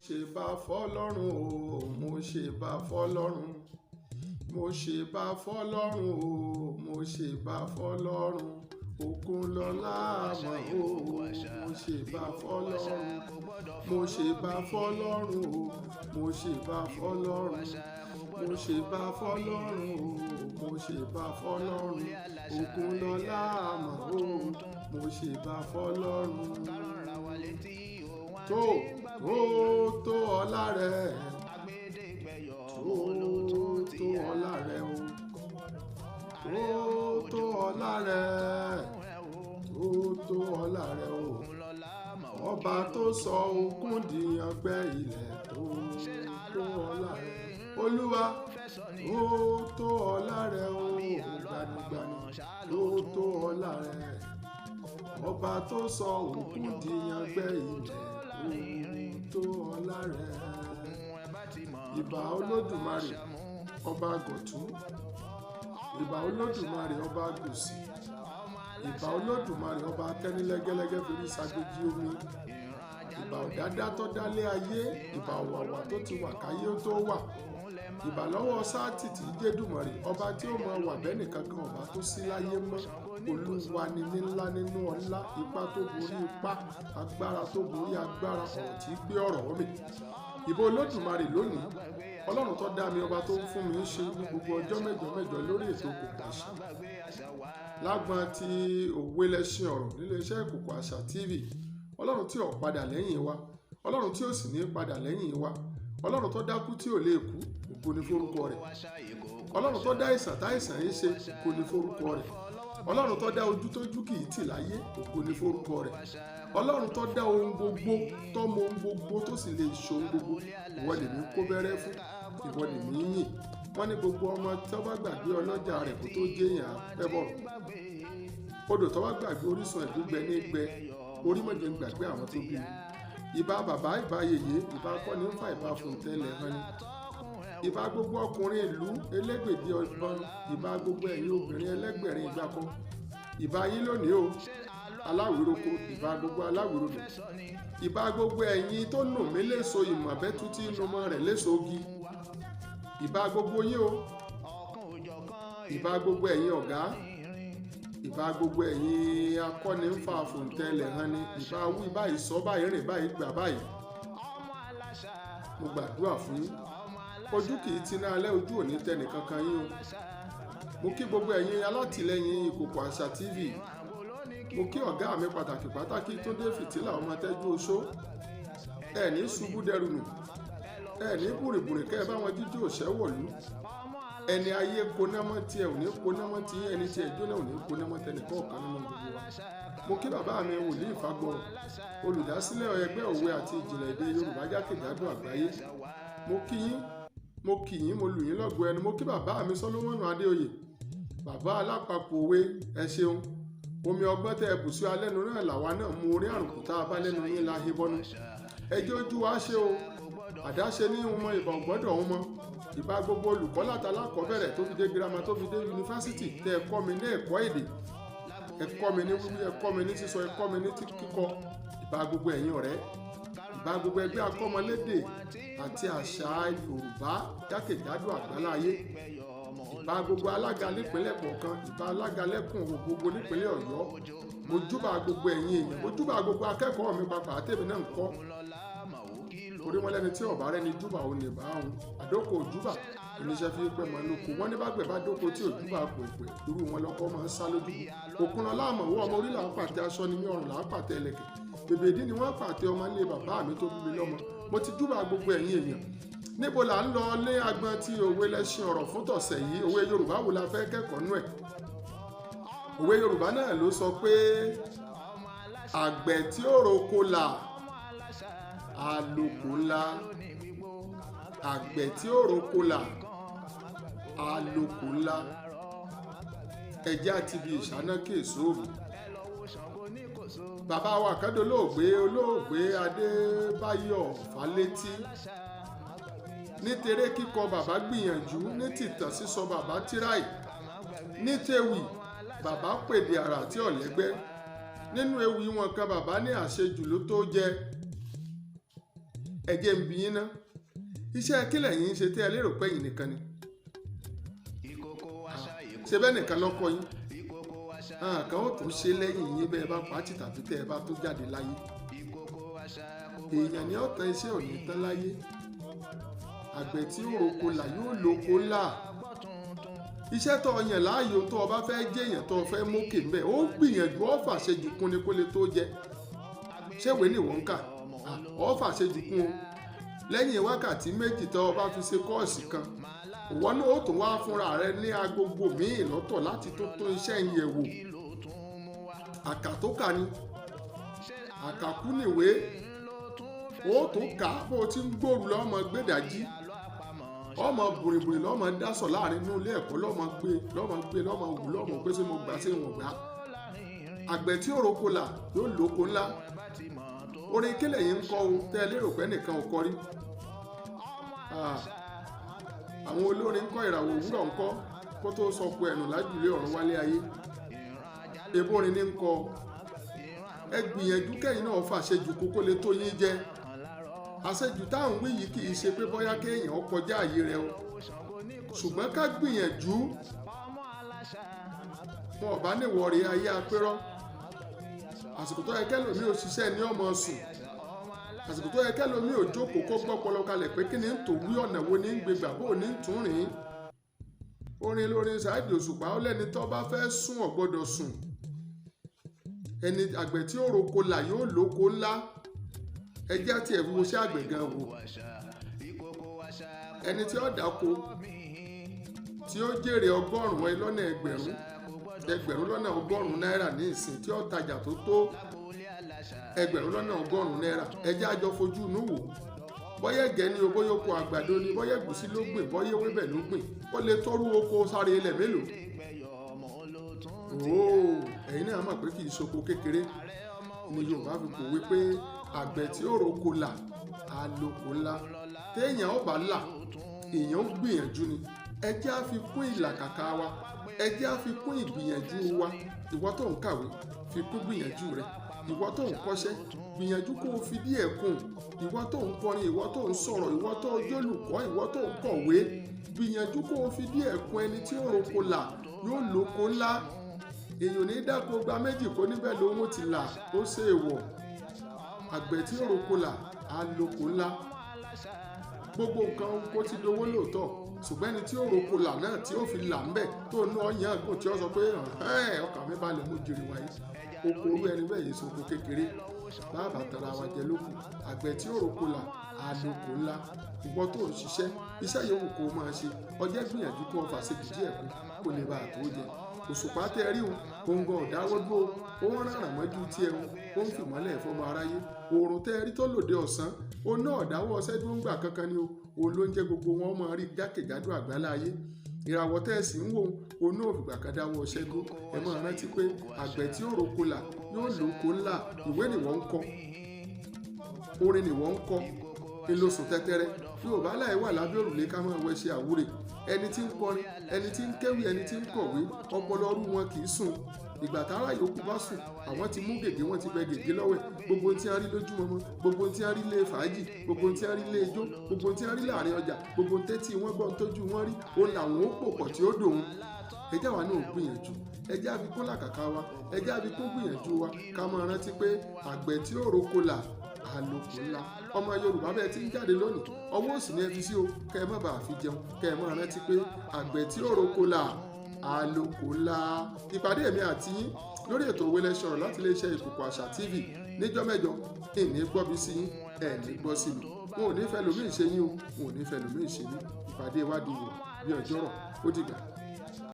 Ṣèbà fọ́lọ́run o, mo ṣèbà fọ́lọ́run, mo ṣèbà fọ́lọ́run o, mo ṣèbà fọ́lọ́run. Òkunlọ́lá àmọ́ o, mo ṣèbà fọ́lọ́run, mo ṣèbà fọ́lọ́run o, mo ṣèbà fọ́lọ́run, mo ṣèbà fọ́lọ́run o, mo ṣèbà fọ́lọ́run. Òkunlọ́lá àmọ́ o, mo ṣèbà fọ́lọ́run. Tó tó tó ọlá rẹ, tó tó ọlá rẹ o, tó tó ọlá rẹ, tó tó ọlá rẹ o. Ọba tó sọ òkun di ọgbẹ́ ilẹ̀, tó tó ọlá rẹ. Olúwa, tó tó ọlá rẹ o, gbanigbani, tó tó ọlá rẹ. Ọba tó sọ òkun di ọgbẹ́ ilẹ̀, tó ọlá rẹ. Ìbà Olódùmarè ọba gọ̀tún, ìbà Olódùmarè ọba gòsì, ìbà Olódùmarè ọba akẹ́nilẹ́gẹ́lẹ́gẹ́ fi rí sagbéjì omi, ìbà ọ̀dádá tó dálé ayé, ìbà ọ̀wàwà tó ti wà káyé ó tó wà, ìbà lọ́wọ́ sáàtì tí í jẹ́dùmarè ọba tí ó mọ wà bẹ́ẹ̀ nìkan kan ọba tó sí láyé mọ́. Olúwa ni ní ńlá nínú ọlá, ipá tó borí ipá, agbára tó borí agbára, ọ̀rọ̀ tí gbé ọ̀rọ̀ mì. Ìbà Olódùmarè lónìí, Ọlọ́run tó dá mi, ọba tó ń fún mi ń ṣe ní gbogbo ọjọ́ mẹ́jọ mẹ́jọ lórí ètò Ìkòkò Àṣà. Lágbọn ti òwe lẹ́ṣin ọ̀rọ̀ níléeṣẹ́ Ìkòkò Àṣà TV, Ọlọ́run tí ò padà lẹ́yìn wa, Ọlọ́run tí ò sì ní padà lẹ́yìn wa, Ọlọ́run tó dákú tí ò lè kú, ògo ni forúkọ rẹ̀. Ọlọ́run tó dá ìsàn táìsàn yìí ṣe, ògo ni forúkọ rẹ̀. Ọlọ́run tó dá ojú tójú kì í tì láyé, ògo ni forúkọ rẹ̀. Ọlọ́run tó dá ohun gbogbo, tó mọ ohun gbogbo, tó sì lè ṣe ohun gbogbo, ìwọ lèmi kó bẹ́rẹ́ fún, ìwọ lèmi yìn. Wọ́n ní gbogbo ọmọ tó bá gbàgbé ọlọ́jà rẹ̀ kó tó jẹ́yàn apẹ́bọ̀rọ̀. Odò tó bá gbàgbé orísun ẹ̀gbígbẹ ní gbẹ, orí mọ̀jẹ̀ ń gbàgbé àwọn tó bí mi. Ìbà bàbá, ìbà yèyé, ìbà kọ́ni ń fà, ìbà fòǹtẹ̀lẹ̀ hàn ni. Ìbà gbogbo ọkùnrin ìlú elégbèdé ọgbọ́n, ìbà gbogbo ẹ̀yin obìnrin ẹlẹ́gbẹ̀rin ìgbàkan. Ìbà yín lónìí o, aláwìroko, ìbà gbogbo aláwìrodò. Ìbà gbogbo ẹ̀yin tó nù mí léso ìmọ̀ bẹ́tú tí inú mọ́ rẹ̀ léso ogi. Ìbà gbogbo yín o, ìbà gbogbo ẹ̀yin ọ̀gá, ìbà gbogbo ẹ̀yin akọ́ni ń fa fòǹtẹ̀lẹ̀ hàn ni. Ìbà wí báyìí, sọ báyìí, rìn báyìí, gbà báyìí. Mo gbàdúrà fún yín. Ojú kì í tiná alẹ́, ojú ò ní tẹnì kankan yín o. Mo kí gbogbo ẹ̀yin alátìlẹ́yìn Ìkòkò Àṣà TV. Mo kí ọ̀gá mi pàtàkì pàtàkì Túndé Fìtílà ọmọ Tẹ́jú Oṣó. Ẹ ní ṣubú dẹrùnù, ẹ ní bùrìbùrì kẹ́ ẹ bá wọn jíjó òṣẹ́wọ̀lú. Ẹni ayé konámọ́ tiẹ̀ ò ní konámọ́ tí ẹni tiẹ̀ jóná ò ní konámọ́ tẹnì kọ̀ọ̀kan nínú gbogbo wa. Mo kí bàbá mi Wòlíì Fagbọ̀rọ̀, olùdásílẹ̀ ẹgbẹ́ òwe àti ìjìnlẹ̀ èdè Yorùbá jákèjádò àgbáyé. Mo kí yín, mo kì yín, mo lù yín lọ́gọ ẹnu. Mo kí bàbá mi Sólómọ́nù Adéoyè, bàbá alápapọ̀ òwe, ẹ ṣeun. Omi ọgbọ́n tẹ ẹ bù sí alẹ́nu náà làwa náà mú orí àrùn tá a bá lẹ́nu yín la he bọ́nu. Ẹ jẹ́ ojú wa ṣe o, àdáṣe ní ìhun mọ, ìbà ògbọ́dọ̀ òun mọ. Ìbà gbogbo olùkọ́ látàlákọ̀ọ́bẹ̀rẹ̀ tó fi dé girama tó fi dé yunifásítì tẹ ẹ kọ́ mi ní ẹ̀kọ́ èdè, ẹ kọ́ mi ní wíwí, ẹ kọ́ mi ní sísọ, ẹ kọ́ mi ní kíkọ. Ìbà gbogbo ẹ̀yin ọ̀rẹ́, ìbà gbogbo ẹgbẹ́ akọ́mọlédè àti àṣà Yorùbá jákèjádò àgbáláyé. Ìbà gbogbo alága nípínlẹ̀ kọ̀ọ̀kan, ìbà alága lẹ́kùn gbogbo nípínlẹ̀ Ọ̀yọ́. Mo júbà gbogbo ẹ̀yin èèyàn, mo júbà gbogbo akẹ́kọ̀ọ́ mi pàápàá àtẹ̀mí náà ń kọ́. Torí wọn lẹ́ni tí ọ̀bá rẹ̀ ni júbà ò ní bá òun. Àdókò òjúbà oníṣẹ́ fi pẹ́ mọ́ lóko. Wọ́n ní bá gbẹ̀ bá dóko tí òjúbà pẹ̀pẹ̀, irú wọn lọ́kọ́ máa ń sá lójú. Òkunlọ́lá àmọ̀wọ́ ọmọ orí là ń pàtẹ aṣọ ni mí, ọrùn là ń pàtẹ ẹlẹ̀kẹ̀. Bèbèdí ni wọ́n pàtẹ ọmọ ilé bàbá mi tó bí mi lọ́mọ. Mo ti júbà gbogbo ẹ̀yin èèyàn. Níbo là ń lọ lé agbọn tí òwe lẹ́ṣin ọ̀rọ̀ fún tọ̀sẹ̀ yìí? Òwe Yorùbá wo la fẹ́ kẹ́kọ̀ọ́ nú ẹ̀? Òwe Yorùbá náà ló sọ pé àgbẹ̀ tí ó roko là àlòkù ńlá. Àgbẹ̀ tí ó roko là àlòkù ńlá. Ẹjẹ́ àti ibi ìṣáná kèso òògùn. Bàbá wa kan dolóògbé, olóògbé Adébáyọ̀ Fálétí. Ní tèrè kíkọ bàbá gbìyànjú, ní tìtàn sísọ bàbá tíráì, ní tewì bàbá pèdè àrà tí ọ̀lẹ́gbẹ́. Nínú ewì wọn kan bàbá ní àṣejù ló tó jẹ. Ẹ jẹ́ ń bi yín ná, iṣẹ́ kílẹ̀ yín ń ṣe tẹ́ ẹ lérò pé ẹ̀yin nìkan ni? Ṣe bẹ́ẹ̀ nìkan lọ́kọ yín kan ó tún ṣe lẹ́yìn yín bẹ́ẹ̀ bá pàtì tàbí tẹ́ ẹ bá tó jáde láyé. Èèyàn ní ọ̀tàn, iṣẹ́ ò ní tán láyé. Àgbẹ̀ tí ó roko là yóò loko ńlá. Iṣẹ́ tó yàn láàyò, tó o bá fẹ́ jẹ́yàn, tó o fẹ́ mókè ńbẹ̀, ó gbìyànjú, ó fàṣejù kún ni kó lè tó jẹ. Ṣéwèé ni wọ́n ń kà? Ó fàṣejù kún o. Lẹ́yìn wákàtí 2 tó o bá fi ṣe kọ́ọ̀sì kan, ìwọ náà ó tún wá fúnra rẹ ní agogo míì lọ́tọ̀ láti tó tún iṣẹ́ yẹn wò. Àkàtókà ni àkàkú nìwé, ó tún kà á. Bó o ti ń gbòòrò lọ́mọ gbẹ́dàjí, ọmọ bùrìbùrì lọ́mọ dásọ̀ láàrin inú ilé ẹ̀kọ́, lọ́mọ gbé, lọ́mọ gbé, lọ́mọ wù, lọ́mọ pé ṣé mo gbà, ṣé wọ́n gbà. Àgbẹ̀ tí ó roko là yóò lóko ńlá. Orin kílẹ̀ yìí ń kọ́ o tẹ́ ẹ lérò pé nìkan ò kọ rí? Àwọn olórin ń kọ́, ìràwọ̀ òwúrọ̀ ń kọ́ kó tó sọ pé ẹnu lájúlé ọ̀run wálé ayé, ebórin ní ń kọ́. Ẹ gbìyànjú kẹ́yìn náà fàṣejù kókó lè tó yín jẹ. Àṣejù táwọn wí yìí kì í ṣe pé bóyá kéèyàn ó kọjá àyè rẹ o, ṣùgbọ́n ká gbìyànjú. Wọn ò bá níwọ̀ rí ayé apérọ́. Àsìkò tó yẹ kẹ́lòmí ò ṣiṣẹ́ ní ọmọ sùn, àsìkò tó yẹ kẹ́lòmí ò jókòó kó gbọ́pọlọ kalẹ̀ pé kí ni ń tò wí, ọ̀nà wo ni ń gbégbà, bó ní ń tún rìn. Orin lórin Saheed Òṣùpá, ó lẹ́ni tó bá fẹ́ sùn ò gbọ́dọ̀ sùn. Ẹni àgbẹ̀ tí ó roko là yóò lóko ńlá. Ẹjẹ́ àti ẹ̀fí wo ṣé àgbẹ̀ gan wò. Ẹni tí ó dáko tí ó jèrè 100 lọ́nà ẹgbẹ̀rún, 1,100,000 náírà ní ìsìn, tí ó tajà tó tó 1,100,000 náírà, ẹjẹ́ àjọ fojú inú wò. Bọ́yá ẹ̀gẹ́ ni o, bóyá oko àgbàdo ni, bóyá ẹ̀gúsí ló gbìn, bóyá ewébẹ̀ ló gbìn, ó lè tọ́rú oko sáré ilẹ̀ mélòó? Ooo, ẹ̀yin náà mọ̀ pé kì í ṣoko kékeré ni. Yorùbá fi pòwe pé àgbẹ̀ tí ó roko là á lóko ńlá. Téèyàn ó bá là, èèyàn ó gbìyànjú ni. Ẹ jẹ́ á fi kún ìlàkàkà wa, ẹ jẹ́ á fi kún ìgbìyànjú wa. Ìwọ tó ń kàwé, fi kún gbìyànjú rẹ. Ìwọ tó ń kọ́ṣẹ́, gbìyànjú kó o fi díẹ̀ kún. Ìwọ tó ń kọrin, ìwọ tó ń sọ̀rọ̀, ìwọ tó jólùkọ́, ìwọ tó ń kọ̀wé, gbìyànjú kó o fi díẹ̀ kún. Ẹni tí ó roko là yóò lóko ńlá. Èèyàn ní dáko gba méjì kó níbẹ̀ lówó ti là, ó ṣe èèwọ̀. Àgbẹ̀ tí ó roko là á lóko ńlá. Gbogbo nǹkan kó ti dowó lóòótọ́, ṣùgbọ́n ẹni tí ó roko là náà tí ó fi là ń bẹ̀ tó ná ọyàn gùn tí ó sọ pé ọkàn mi balẹ̀, mo jèrè wáyé, oko orú ẹni bẹ́ẹ̀ yìí soko kékeré. Bàbá tara wa jẹ lóko. Àgbẹ̀ tí ó roko là á lóko ńlá. Ìwọ tó ń ṣiṣẹ́, iṣẹ́ yòówù kó o máa ṣe, ọjẹ́ gbìyànjú kó o fà ṣe díẹ̀ kún kó lè bá a tó jẹ. Òṣùpá tẹ́ ẹ rí òun, òun gan ọ̀dáwọ́ dúró, ó ń ràràn mọ́jú tí ẹ ó ń fìmọ́lẹ̀ fọmọ aráyé. Oòrùn tẹ́ ẹ rí tó lòdì ọ̀sán, ó náà ọ̀dáwọ́ ọṣẹ́ dúró ń gbà kankan ni o, òun ló ń jẹ́ gbogbo wọn máa rí jákèjádò àgbálá ayé. Ìràwọ̀ tẹ́ ẹ sì ń wò, òun náà fìgbà kan dáwọ́ ọṣẹ́ dúró. Ẹ máa rántí pé àgbẹ̀ tí ó roko là yóò lóko ńlá. Ìwé ni wọ́n ń kọ, orin ni wọ́n ń kọ, ìlọsùn tẹ́tẹ́rẹ́. Yorùbá láì wà lábẹ́ òrùlé ká máa wẹṣẹ àwúrè. Ẹni tí ń kọrin, ẹni tí ń kéwì, ẹni tí ń kọ̀wé, ọpọlọ ọrú wọn kì í sùn. Ìgbà tára yòókù bá sùn, àwọn ti mú gègé, wọn ti bẹ gègé lọ́wẹ̀. Gbogbo tí a rí lójúmọmọ, gbogbo tí a rí lé fàájì, gbogbo tí a rí lé ijó, gbogbo tí a rí láàrin ọjà, gbogbo tẹ́tí wọn gbọ́n tójú wọn rí, òun làwọn ó pò pọ̀ tí ó dòun. Ẹ jẹ́ àwa náà gbìyànjú, ẹ jẹ́ àfikún làkàkà wa, ẹ jẹ́ àfikún gbìyànjú wa, ká máa rántí pé àgbẹ̀ tí ó roko là àlòkù ńlá. Ọmọ Yorùbá, bẹ́ẹ̀ tí ń jáde lónìí, ọwọ́ òsì ni ẹ fi sí o, kẹ́ ẹ má bàa fi jẹun. Kẹ́ ẹ máa rántí pé àgbẹ̀ tí ó roko là àlòkù ńlá. Ìpàdé èmi àti yín lórí ètò Òwe Lẹṣin Ọ̀rọ̀ láti iléeṣẹ́ Ìkòkò Àṣà TV níjọ́ mẹ́jọ. Ìní gbọ́bi sí yín, ẹ̀ ní gbọ́ sí mi. Wọn ò ní fẹ́ lòmíì ṣe yín o, wọn ò ní fẹ́ lòmíì ṣe mí. Ìpàdé ìwádìí wò bí ọjọ́rọ̀. Ó dìgbà.